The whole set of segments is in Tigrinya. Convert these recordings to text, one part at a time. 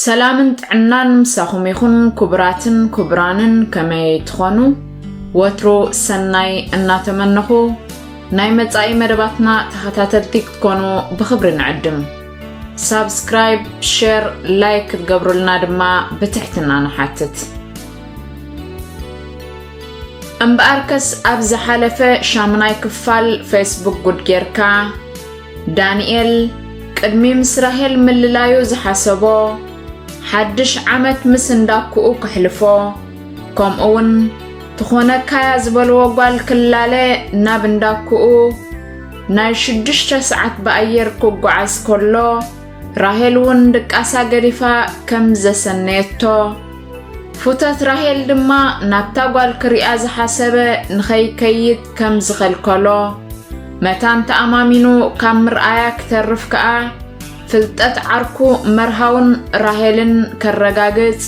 ሰላምን ጥዕናን ምሳኹም ይኹን ክቡራትን ክቡራንን፣ ከመይ ትኾኑ? ወትሩ ሰናይ እናተመነኹ ናይ መጻኢ መደባትና ተኸታተልቲ ክትኮኑ ብኽብሪ ንዕድም። ሳብስክራይብ፣ ሼር፣ ላይክ ክትገብሩልና ድማ ብትሕትና ንሓትት። እምበኣርከስ ኣብ ዝሓለፈ ሻሙናይ ክፋል ፌስቡክ ጉድ ጌርካ፣ ዳንኤል ቅድሚ ምስ ራሄል ምልላዩ ዝሓሰቦ፣ ሓድሽ ዓመት ምስ እንዳኩኡ ክሕልፎ፣ ከምኡውን ትኾነካያ ዝበልዎ ጓል ክላለ ናብ እንዳኩኡ ናይ ሽዱሽተ ሰዓት ብኣየር ክጓዓዝ ከሎ፣ ራሄል እውን ድቃሳ ገዲፋ ከም ዘሰነየቶ፣ ፍቶት ራሄል ድማ ናብታ ጓል ክሪኣ ዝሓሰበ ንኸይከይድ ከም ዝኸልከሎ፣ መታን ተኣማሚኑ ካብ ምርኣያ ክተርፍ ከኣ፣ ፍልጠት ዓርኩ መርሃውን ራሄልን ከረጋግጽ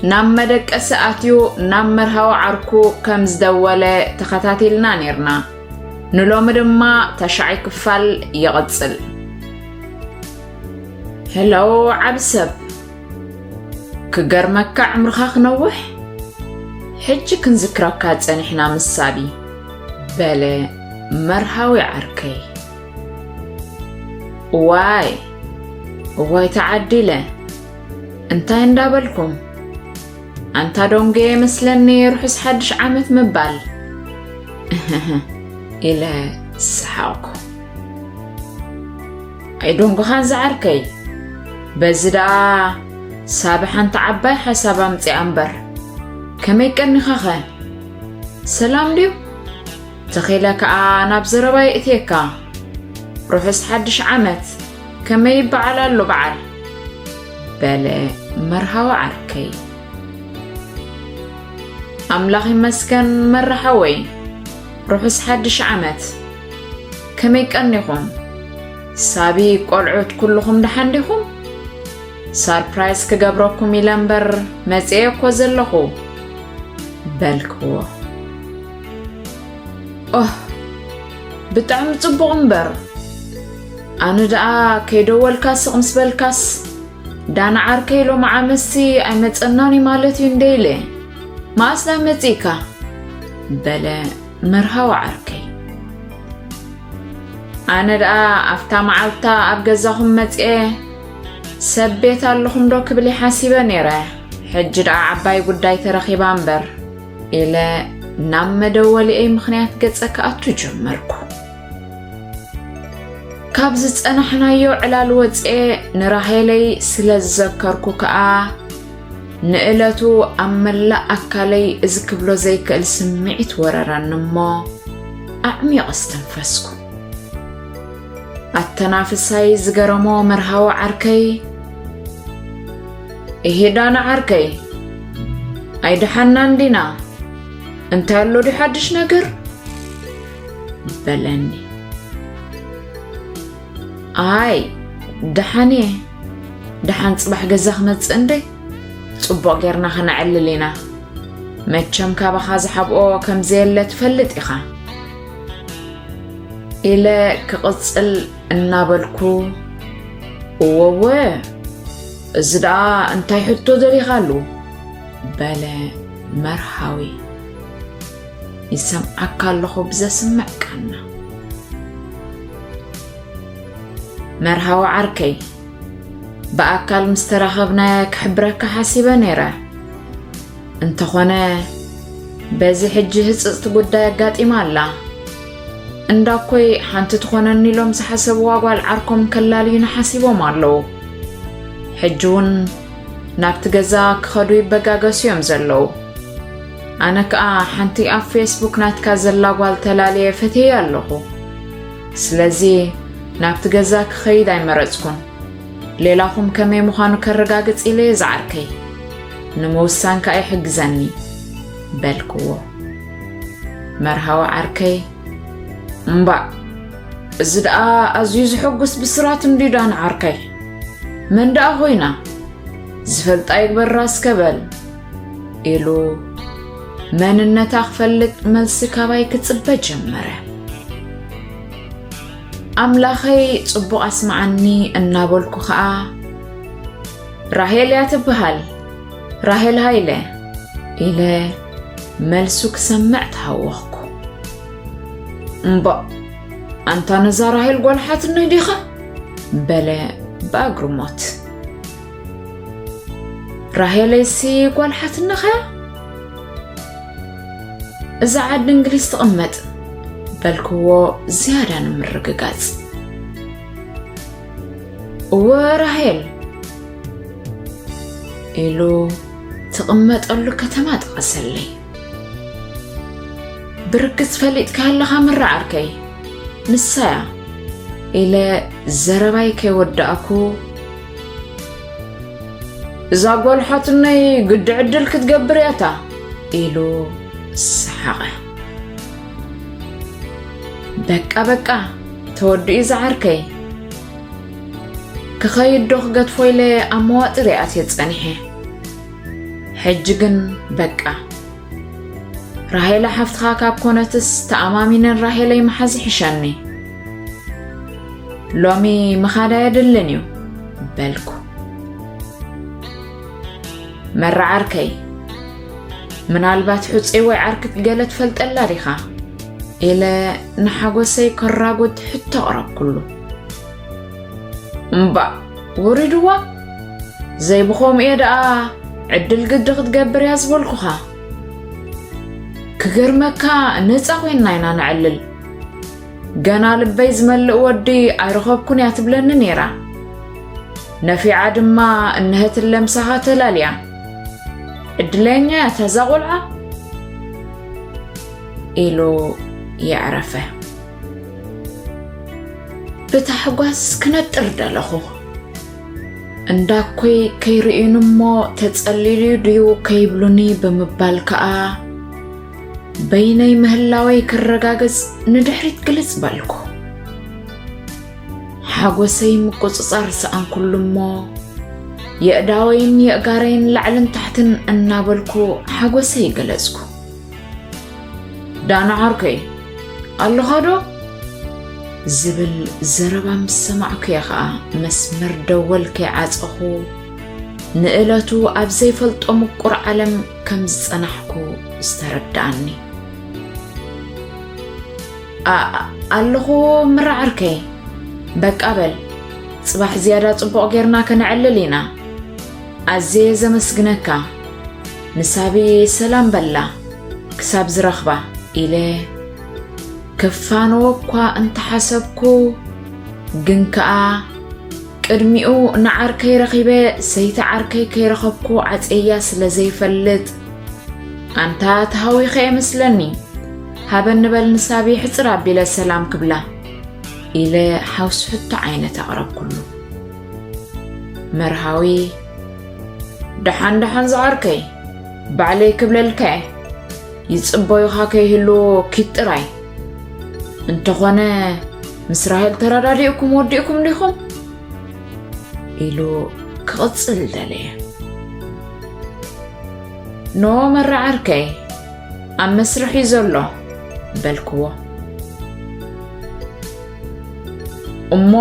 ናብ መደቀሲ ኣትዩ ናብ መርሃዊ ዓርኩ ከም ዝደወለ ተኸታቲልና ኔርና። ንሎሚ ድማ ተሽዓይ ክፋል ይቕጽል። ሄሎ ዓቢ ሰብ፣ ክገርመካ ዕምርኻ ክነውሕ፣ ሕጂ ክንዝክረካ ጸኒሕና ምስ ሳቢ፣ በለ መርሃዊ ዓርከይ። እዋይ፣ እዋይ ተዓዲለ፣ እንታይ እንዳበልኩም? ኣንታ ዶንጌ መስለኒ ርሑስ ሓድሽ ዓመት ምባል፣ እህህ ኢለ ሰሓቕኩ። ኣይደንጎኻን ዝዓርከይ፣ በዚ ደኣ ሳቢ ሓንቲ ዓባይ ሓሳብ ኣምጺኣ እምበር። ከመይ ቀኒኻኸ? ሰላም ድዩ? ተኺለ ከኣ ናብ ዘረባይ እትየካ። ርሑስ ሓድሽ ዓመት፣ ከመይ ይበዓል ኣሎ በዓል? በለ መርሃዊ ዓርከይ። ኣምላኽ ይመስገን መራ ሓወይ፣ ርሑስ ሓድሽ ዓመት። ከመይ ቀኒኹም? ሳቢ፣ ቆልዑት ኩልኹም ደሓን ዲኹም? ሳርፕራይዝ ክገብረኩም ኢለ እምበር መጺኤ እኮ ዘለኹ፣ በልክዎ። ኦህ፣ ብጣዕሚ ጽቡቕ እምበር፣ ኣነ ደኣ ከይደወልካ ስቕ ምስ በልካስ፣ ዳና ዓርከይ ሎሚ ዓመትሲ ኣይመጸናን እዩ ማለት እዩ እንደ ኢለ፣ መኣስ ዳ መጺእካ? በለ መርሃዊ ዓርከይ። ኣነ ደኣ ኣብታ መዓልታ ኣብ ገዛኹም መጺኤ፣ ሰብ ቤት ኣለኹም ዶ ክብል ሓሲበ ነይረ፣ ሕጂ ደኣ ዓባይ ጉዳይ ተረኺባ እምበር፣ ኢለ ናብ መደወሊኤይ ምኽንያት ገጸ ክኣቱ ጀመርኩ። ካብ ዝጸናሕናዮ ዕላል ወጽኤ ንራሄለይ ስለ ዝዘከርኩ ከኣ፣ ንእለቱ ኣብ መላእ ኣካለይ እዚ ክብሎ ዘይክእል ስምዒት ወረረኒ እሞ፣ ኣዕሚቕ እስተንፈስኩ። ኣተናፍሳይ ዝገረሞ መርሃዊ ዓርከይ፣ "እሂ ዳና ዓርከይ፣ ኣይደሓናን ዲና? እንታይ ኣሎ ድዩ ሓድሽ ነገር?" በለኒ። "ኣይ፣ ደሓን እየ። ደሓን ጽባሕ ገዛ ክመጽእ እንደ ጽቡቕ ጌርና ከነዕልል ኢና። መቸም ካባኻ ዝሓብኦ ከም ዘየለ ትፈልጥ ኢኻ።" ኢለ ክቕጽል እናበልኩ፣ "እወወ፣ እዚ ደኣ እንታይ ሕቶ ደሊኻሉ?" በለ መርሃዊ። "ይሰምዓካ ኣለኹ ብዘስምዕ ቃና። መርሃዊ ዓርከይ፣ ብኣካል ምስ ተራኸብና ክሕብረካ ሓሲበ ነይረ። እንተኾነ፣ በዚ ሕጂ ህጽጽቲ ጉዳይ ኣጋጢማ ኣላ። እንዳኮይ ሓንቲ ትኾነኒ ኢሎም ዝሓሰብዋ ጓል ዓርኮም ከላልዩና ሓሲቦም ኣለዉ። ሕጂ እውን ናብቲ ገዛ ክኸዱ ይበጋገሱ እዮም ዘለዉ። ኣነ ከኣ ሓንቲ ኣብ ፌስቡክ ናትካ ዘላ ጓል ተላልየ ፈትየያ ኣለኹ። ስለዚ ናብቲ ገዛ ክኸይድ ኣይመረጽኩን። ሌላኹም ከመይ ምዃኑ ከረጋግጽ ኢለ እየ ዝዓርከይ። ንምውሳን ከኣ ይሕግዘኒ" በልክዎ። መርሃዊ ዓርከይ፣ "እምባእ፣ እዚ ደኣ ኣዝዩ ዘሐጉስ ብስራት እንድዩ ዳን ዓርከይ። መን ደኣ ኮይና? ዝፈልጣ ይግበራ እስከ በል" ኢሉ መንነታ ክፈልጥ መልሲ ካባይ ክጽበ ጀመረ። ኣምላኸይ ጽቡቕ ኣስምዓኒ እናበልኩ ኸኣ፣ ራሄል እያ ትበሃል፣ ራሄል ሃይለ፣ ኢለ መልሱ ክሰምዕ ተሃወኽኩ። እምባእ፣ ኣንታ ነዛ ራሄል ጓል ሓትነይ ዲኻ? በለ ብኣግርሞት። ራሄለይሲ ጓል ሓትነኻ እያ? እዛ ዓዲ እንግሊዝ ትቕመጥ፣ በልክዎ ዝያዳ ንምርግጋጽ። እወ ራሄል፣ ኢሉ ትቕመጠሉ ከተማ ጠቐሰለይ። ብርግጽ ፈሊጥካ ኣለኻ መራ ዓርከይ፣ ንሳያ፣ ኢለ ዘረባይ ከይወዳእኩ፣ እዛ ጓል ሓትነይ ግዲ ዕድል ክትገብር እያ እታ፣ ኢሉ ሰሓቐ። በቃ በቃ፣ ተወዲኡ ዝዓርከይ። ክኸይድ ዶ ክገድፎ ኢለ ኣብ መዋጥር እየ ኣትየ ጸኒሐ። ሕጂ ግን በቃ። ራሄላ ሓፍትኻ ካብ ኮነትስ ተኣማሚነን ራሄለይ ምሓዝ ይሕሸኒ። ሎሚ ምኻድ ኣየድልን እዩ፣ በልኩ። መራ ዓርከይ፣ ምናልባት ሕጹይ ወይ ዓርክት ገለ ትፈልጠላ ዲኻ? ኢለ ንሓጎሰይ ከራጉድ ሕቶ ኣቕረብኩሉ። እምባእ፣ ወሪድዋ? ዘይብኸምኡ እየ ደኣ ዕድል ግዲ ክትገብር እያ ዝበልኩኻ። ክገርመካ፣ ነጻ ኮይንና ኢና ነዕልል። ገና ልበይ ዝመልእ ወዲ ኣይረኸብኩን እያ ትብለኒ ነይራ። ነፊዓ ድማ እነሀትለ ምሳኻ ተላልያ። ዕድለኛ እያ እታ እዛ ቆልዓ፣ ኢሉ የዕረፈ። ብታሕጓስ ክነጥር ደለኹ። እንዳኮይ ከይርእዩኒ እሞ ተጸሊሉ ድዩ ከይብሉኒ ብምባል ከኣ በይነይ ምህላወይ ክረጋገጽ ንድሕሪት ግልጽ በልኩ። ሓጎሰይ ምቁጽጻር ሰኣንኩሉ እሞ የእዳወይን የእጋረይን ላዕልን ታሕትን እናበልኩ ሓጎሰይ ገለጽኩ። ዳና ዓርከይ፣ ኣለኻ ዶ? ዝብል ዘረባ ምስ ሰማዕኩ እየ ኸኣ መስመር ደወል ከይዓጸኹ ንእለቱ ኣብ ዘይፈልጦ ምቁር ዓለም ከም ዝጸናሕኩ ዝተረድኣኒ። ኣ-፣ ኣለኹ ምራ ዓርከይ። በቃ በል፣ ጽባሕ ዝያዳ ጽቡቕ ጌርና ከነዕልል ኢና። ኣዝየ ዘመስግነካ። ንሳቢ ሰላም በላ፣ ክሳብ ዝረኽባ፣ ኢለ ክፋነዎ እኳ እንተሓሰብኩ፣ ግን ከኣ ቅድሚኡ ንዓርከይ ረኺበ፣ ሰይቲ ዓርከይ ከይረኸብኩ ዓጽየያ ስለ ዘይፈልጥ፣ ኣንታ ተሃዊኸ እየ መስለኒ። ሃበኒ በል ንሳቢ ሕጽር ኣቢለ ሰላም ክብላ፣ ኢለ ሓውሲ ሕቶ ዓይነት ኣቕረብኩሉ። መርሃዊ፣ ደሓን ደሓን ዝዓርከይ፣ ባዕለይ ክብለልካ እየ። ይጽበዩኻ ከይህልዉ ኪድ ጥራይ። እንተኾነ፣ ምስ ራሄል ተረዳዲእኩም ወዲእኩም ዲኹም? ኢሉ ክቕጽል ደለየ። ኖ መራ ዓርከይ፣ ኣብ መስርሕ እዩ ዘሎ፣ በልክዎ። እሞ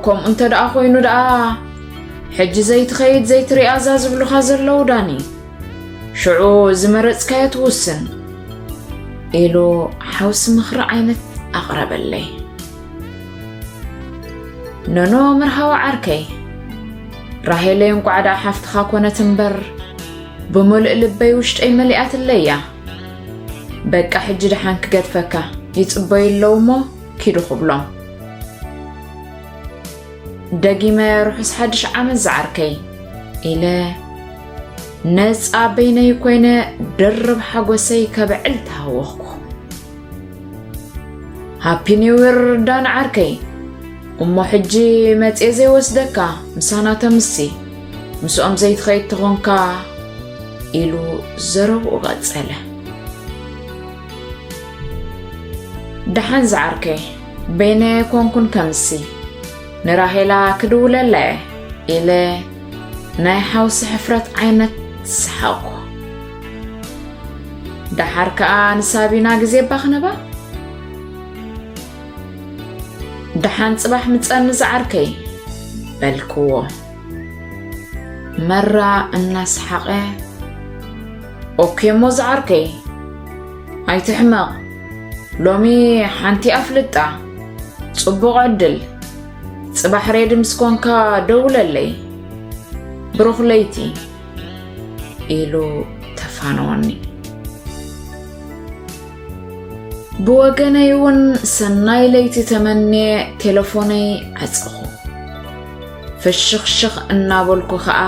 ከምኡ እንተ ደኣ ኮይኑ ደኣ፣ ሕጂ ዘይትኸይድ ዘይትሪኣ እዛ ዝብሉኻ ዘለዉ ዳኒ፣ ሽዑ ዝመረጽካዮ ትውስን፣ ኢሉ ሓውሲ ምኽሪ ዓይነት ኣቕረበለይ። ኖኖ መርሃዊ ዓርከይ፣ ራሄለይ እንቋዕ ደኣ ሓፍትኻ ኮነት እምበር፣ ብምሉእ ልበይ ውሽጠይ መሊኣትለይ እያ። በቃ ሕጂ ደሓን ክገድፈካ ይጽበዩ ኣለዉ እሞ ኪዱ ክብሎም። ደጊመ ርሑስ ሓድሽ ዓመት ዝዓርከይ፣ ኢለ ነጻ በይነይ ኮይነ ድርብ ሓጎሰይ ከብዕል ተሃወኽኩ። ሃፒ ኒው ይር ዳን ዓርከይ፣ እሞ ሕጂ መጽየ ዘይወስደካ ምሳና ተምሲ፣ ምስኦም ዘይትኸይድ ተኾንካ፣ ኢሉ ዘረብኡ ቀጸለ። ደሓን ዝዓርከይ፣ በይነ ኮንኩን ከምሲ፣ ንራሄላ ክድውለላ እየ፣ ኢለ ናይ ሓውሲ ሕፍረት ዓይነት ሰሓቕኩ። ደሓር ከኣ ንሳቢና ግዜ ባኽንባ። ደሓን ጽባሕ ምጸኒ ዝዓርከይ፣ በልክዎ። መራ እናሰሓቐ፣ ኦኬ እሞ ዝዓርከይ፣ ኣይትሕመቕ፣ ሎሚ ሓንቲ ኣፍልጣ፣ ጽቡቕ ዕድል፣ ጽባሕ ሬዲ ምስ ኮንካ ደውለለይ፣ ብሩኽ ለይቲ ኢሉ ተፋነወኒ። ብወገነይ እውን ሰናይ ለይቲ ተመንየ ቴሌፎነይ ዓጸኹ። ፍሽኽሽኽ እናበልኩ ኸኣ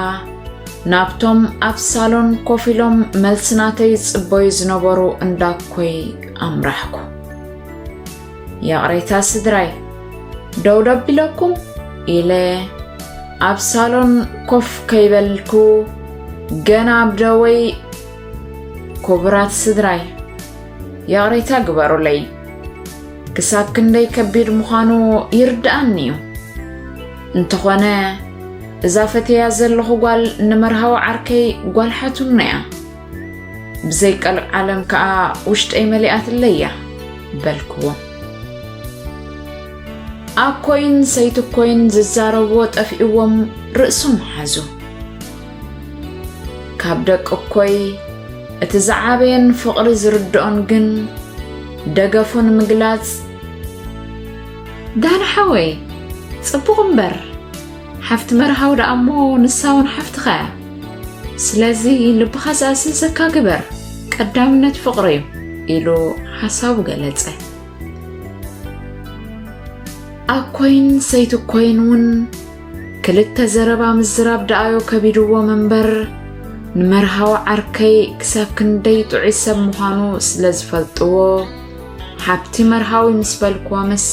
ናብቶም ኣብ ሳሎን ኮፍ ኢሎም መልሲ ናተይ ዝጽበዩ ዝነበሩ እንዳኮይ ኣምራሕኩ። ይቕሬታ ስድራይ፣ ደው ደቢለኩም ኢለ ኣብ ሳሎን ኮፍ ከይበልኩ ገና ኣብ ደወይ፣ ክቡራት ስድራይ፣ ይቕሬታ ግበሩለይ። ክሳብ ክንደይ ከቢድ ምዃኑ ይርድኣኒ እዩ። እንተኾነ፣ እዛ ፈትያ ዘለኹ ጓል ንመርሃዊ ዓርከይ ጓል ሓትኖ እያ። ብዘይ ቀልዓለም ከኣ ውሽጠይ መሊኣትለይ እያ፣ በልክዎ። ኣኮይን ሰይትኮይን ዝዛረብዎ ጠፊእዎም ርእሶም ሓዙ። ካብ ደቂ እኮይ እቲ ዝዓበየን ፍቕሪ ዝርድኦን ግን ደገፉ ንምግላጽ፣ ዳኒ ሓወይ፣ ጽቡቕ እምበር፣ ሓፍቲ መርሃዊ ደኣ እሞ ንሳ እውን ሓፍትኻ እያ። ስለዚ ልብኻ ዝኣዘዘካ ግበር፣ ቀዳምነት ፍቕሪ እዩ፣ ኢሉ ሓሳቡ ገለጸ። ኣኮይን ሰይትኮይን እውን ክልተ ዘረባ ምዝራብ ደኣዮ ከቢድዎም እምበር፣ ንመርሃዊ ዓርከይ ክሳብ ክንደይ ጥዑይ ሰብ ምዃኑ ስለ ዝፈልጥዎ፣ ሓብቲ መርሃዊ ምስ በልክዎምስ፣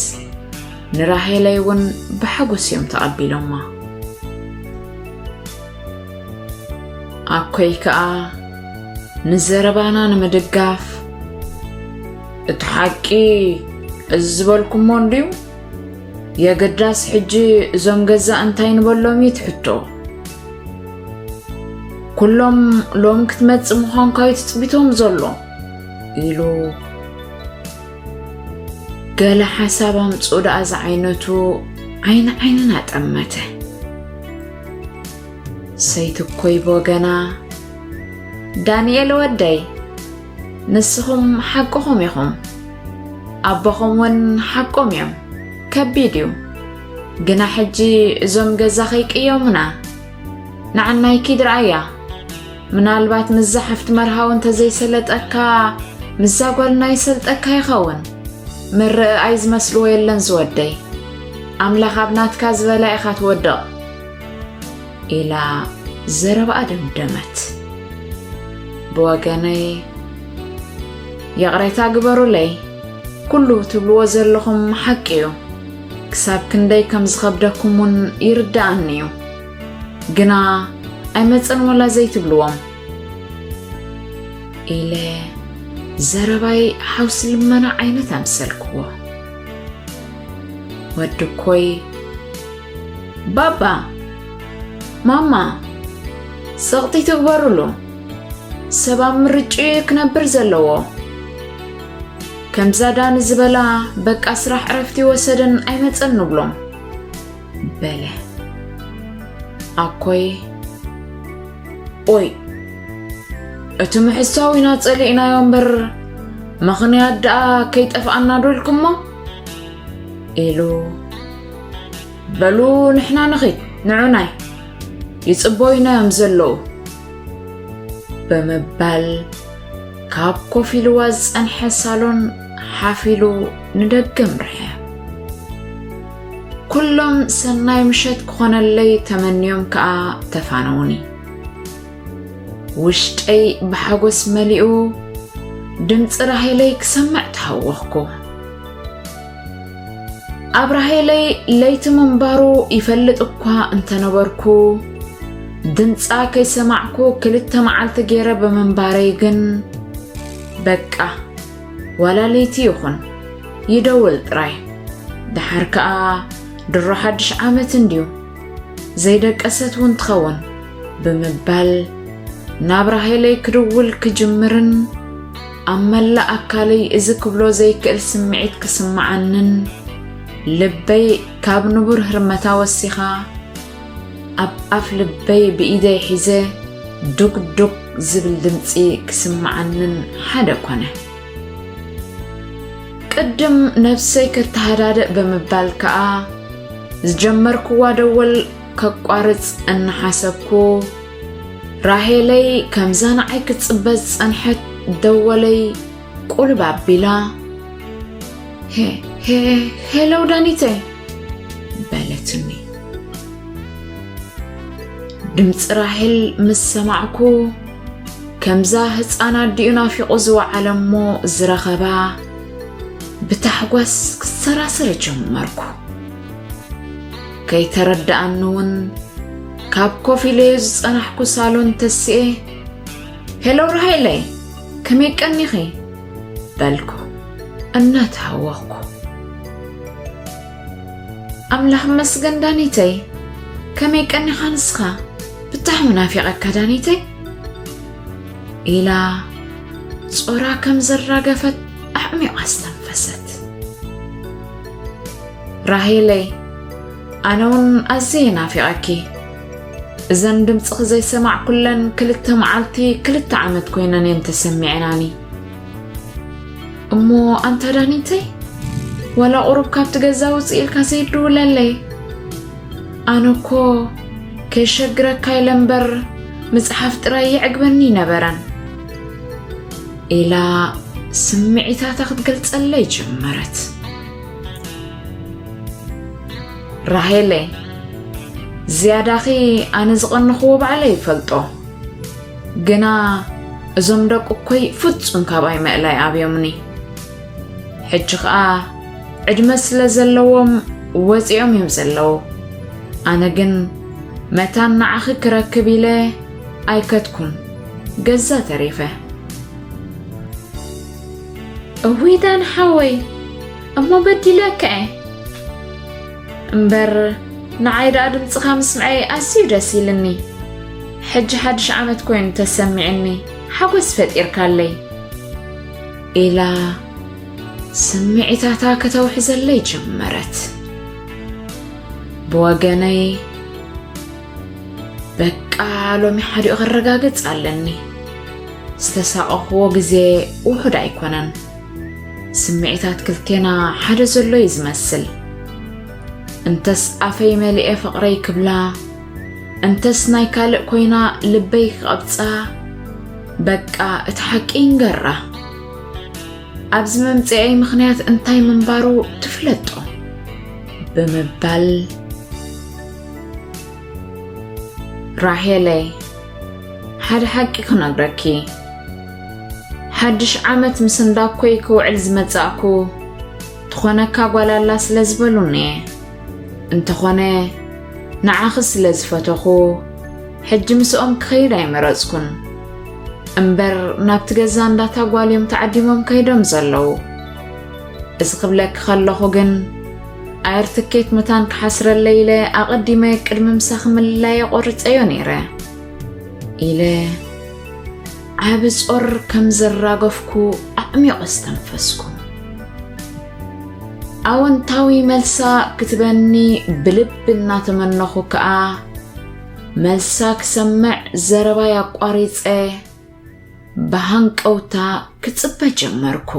ንራሄለይ እውን ብሓጎስ እዮም ተቐቢሎማ። ኣኮይ ከኣ ንዘረባና ንምድጋፍ፣ "እቲ ሓቂ እዚ ዝበልኩሞ እንድዩ፣ የገዳስ ሕጂ እዞም ገዛ እንታይ ንበሎም እዩ እቲ ሕቶ። ኩሎም ሎም ክትመጽእ ምዃንካ እዩ ትጽቢቶም ዘሎ" ኢሉ ገለ ሓሳብ ኣምጽኡ ደኣ ዝዓይነቱ ዓይኒ ዓይንና ጠመተ። ሰይትኮይ ብወገና፣ "ዳንኤል ወደይ፣ ንስኹም ሓቅኹም ኢኹም። ኣቦኹም እውን ሓቆም እዮም። ከቢድ እዩ። ግና ሕጂ እዞም ገዛ ከይቅየሙና፣ ንዓናይ ኪድ ረኣያ። ምናልባት ምስዛ ሓፍቲ መርሃዊ እንተዘይሰለጠካ፣ ምስዛ ጓልና ይሰልጠካ ይኸውን። ምርኣይ ዝመስልዎ የለን ዝወደይ። ኣምላኽ ኣብ ናትካ ዝበላ ኢኻ ትወድቕ" ኢላ ዘረባኣ ደምደመት። ብወገነይ፣ "ይቕሬታ ግበሩለይ፣ ኩሉ ትብልዎ ዘለኹም ሓቂ እዩ። ክሳብ ክንደይ ከም ዝኸብደኩም እውን ይርድኣኒ እዩ። ግና ኣይመጸን ወላ ዘይትብልዎም" ኢለ ዘረባይ ሓውሲ ልመና ዓይነት ኣምሰልክዎ። ወዲ እኮይ፣ "ባባ፣ ማማ፣ ጸቕጢ ትግበሩሉ። ሰብ ኣብ ምርጭኡ ክነብር ዘለዎ። ከምዛ ዳኒ ዝበላ በቃ ስራሕ ዕረፍቲ ወሰደን ኣይመጸን ንብሎም" በለ። ኣኮይ፣ "ኦይ፣ እቲ ምሕሳው ኢና ጸሊእናዮ እምበር፣ ምኽንያት ደኣ ከይጠፍኣና ዶ ኢልኩሞ?" ኢሉ፣ "በሉ ንሕና ንኺድ፣ ንዑናይ፣ ይጽበዩና እዮም ዘለዉ" ብምባል ካብ ኮፍ ኢልዋ ዝጸንሐ ሳሎን ሓፍ ኢሉ ንደገ ኣምርሐ። ኩሎም ሰናይ ምሸት ክኾነለይ ተመንዮም ከኣ ተፋነዉኒ። ውሽጠይ ብሓጎስ መሊኡ፣ ድምጺ ራሄለይ ክሰምዕ ተሃወኽኩ። ኣብ ራሄለይ ለይቲ ምንባሩ ይፈልጥ እኳ እንተነበርኩ፣ ድምጻ ከይሰማዕኩ ክልተ መዓልቲ ገይረ ብምንባረይ ግን፣ በቃ፣ ዋላ ለይቲ ይኹን፣ ይደውል ጥራይ። ደሓር ከኣ ድሮ ሓድሽ ዓመት እንድዩ፣ ዘይደቀሰት እውን ትኸውን ብምባል ናብ ራሄለይ ክድውል ክጅምርን ኣብ መላእ ኣካለይ እዚ ክብሎ ዘይክእል ስምዒት ክስምዓንን ልበይ ካብ ንቡር ህርመታ ወሲኻ ኣብ ኣፍ ልበይ ብኢደይ ሒዘ ዱግ ዱግ ዝብል ድምፂ ክስምዓንን ሓደ ኮነ። ቅድም ነብሰይ ከተሃዳድእ ብምባል ከኣ ዝጀመርክዋ ደወል ከቋርጽ እናሓሰብኩ፣ ራሄለይ ከምዛ ንዓይ ክትጽበ ዝጸንሐት ደወለይ ቁልብ ኣቢላ፣ "ሄ-፣ ሄ-፣ ሄሎ ዳኒተይ?" በለትኒ። ድምፂ ራሄል ምስ ሰማዕኩ፣ ከምዛ ህፃን ኣዲኡ ናፊቑ ዝወዓለ እሞ ዝረኸባ፣ ብታሕጓስ ክሰራሰር ጀመርኩ። ከይተረድኣኒ እውን፣ ካብ ኮፍ ኢለዮ ዝጸናሕኩ ሳሎን ተሲኤ፣ "ሄሎ ራሄለይ፣ ከመይ ቀኒኺ?" በልኩ እናተሃወኽኩ። "ኣምላኽ መስገን ዳኒተይ፣ ከመይ ቀኒኻ ንስኻ? ብጣዕሚ ናፊቐካ ዳኒተይ?" ኢላ ጾራ ከም ዘራገፈት ኣዕሚቓ ኣስተንፈሰት። "ራሄለይ፣ ኣነ እውን ኣዝየ ናፊቐኪ። እዘን ድምፅኺ ዘይሰማዕኩለን ክልተ መዓልቲ ክልተ ዓመት ኮይነን እየን ተሰሚዐናኒ። እሞ ኣንታ ዳኒተይ፣ ዋላ ቁሩብ ካብቲ ገዛ ውፅእ ኢልካ ዘይድውለለይ? ኣነ እኮ ከይሸግረካ ኢለ እምበር ምፅሓፍ ጥራይ የዕግበኒ ኣይነበረን" ኢላ ስምዒታታ ክትገልጸለይ ጀመረት። "ራሄለይ፣ ዝያዳኺ ኣነ ዝቐንኽዎ ባዕለይ ይፈልጦ። ግና እዞም ደቂ እኮይ ፍጹም ካባይ ምእላይ ኣብዮምኒ። ሕጂ ኸኣ ዕድመ ስለ ዘለዎም ወጺኦም እዮም ዘለዉ። ኣነ ግን መታን ንዓኺ ክረክብ ኢለ ኣይከድኩን፣ ገዛ ተሪፈ።" "እውይ ዳን ሓወይ፣ እሞ በዲለካ እየ። እምበር ንዓይ ደኣ ድምፅኻ ምስምዐይ ኣዝዩ ደስ ኢልኒ። ሕጂ ሓድሽ ዓመት ኮይኑ ተሰሚዕኒ፣ ሓጎስ ፈጢርካለይ" ኢላ ስምዒታታ ከተውሕዘለይ ጀመረት። ብወገነይ፣ በቃ ሎሚ ሓዲኡ ከረጋግጽ ኣለኒ። ዝተሳቐኽዎ ግዜ ውሑድ ኣይኮነን። ስምዒታት ክልቴና ሓደ ዘሎ እዩ ዝመስል። እንተስ ኣፈይ መሊኤ ፍቕረይ ክብላ፣ እንተስ ናይ ካልእ ኮይና ልበይ ክቐብጻ፣ በቃ እቲ ሓቂ ይንገራ። ኣብዚ መምጽኤይ ምኽንያት እንታይ ምንባሩ ትፍለጦ ብምባል፣ ራሄለይ፣ ሓደ ሓቂ ክነግረኪ። ሓድሽ ዓመት ምስ እንዳኮይ ክውዕል ዝመጻእኩ፣ ትኾነካ ጓል ኣላ ስለ ዝበሉኒ እየ። እንተኾነ፣ ንዓኺ ስለ ዝፈተኹ፣ ሕጂ ምስኦም ክኸይድ ኣይመረጽኩን። እምበር፣ ናብቲ ገዛ እንዳታ ጓል እዮም ተዓዲሞም ከይዶም ዘለዉ። እዚ ክብለኪ ከለኹ ግን፣ ኣየር ትኬት መታን ክሓስረለይ ኢለ ኣቐዲመ ቅድሚ ምሳኺ ምልላየ ቆሪጸዮ ነይረ። ኢለ ዓቢ ጾር ከም ዘራገፍኩ ኣዕሚቑ ኣስተንፈስኩ። ኣወንታዊ መልሳ ክትበኒ ብልቢ እናተመነኹ ከኣ፣ መልሳ ክሰምዕ ዘረባይ ኣቋሪጸ ብሃንቀውታ ክጽበ ጀመርኩ።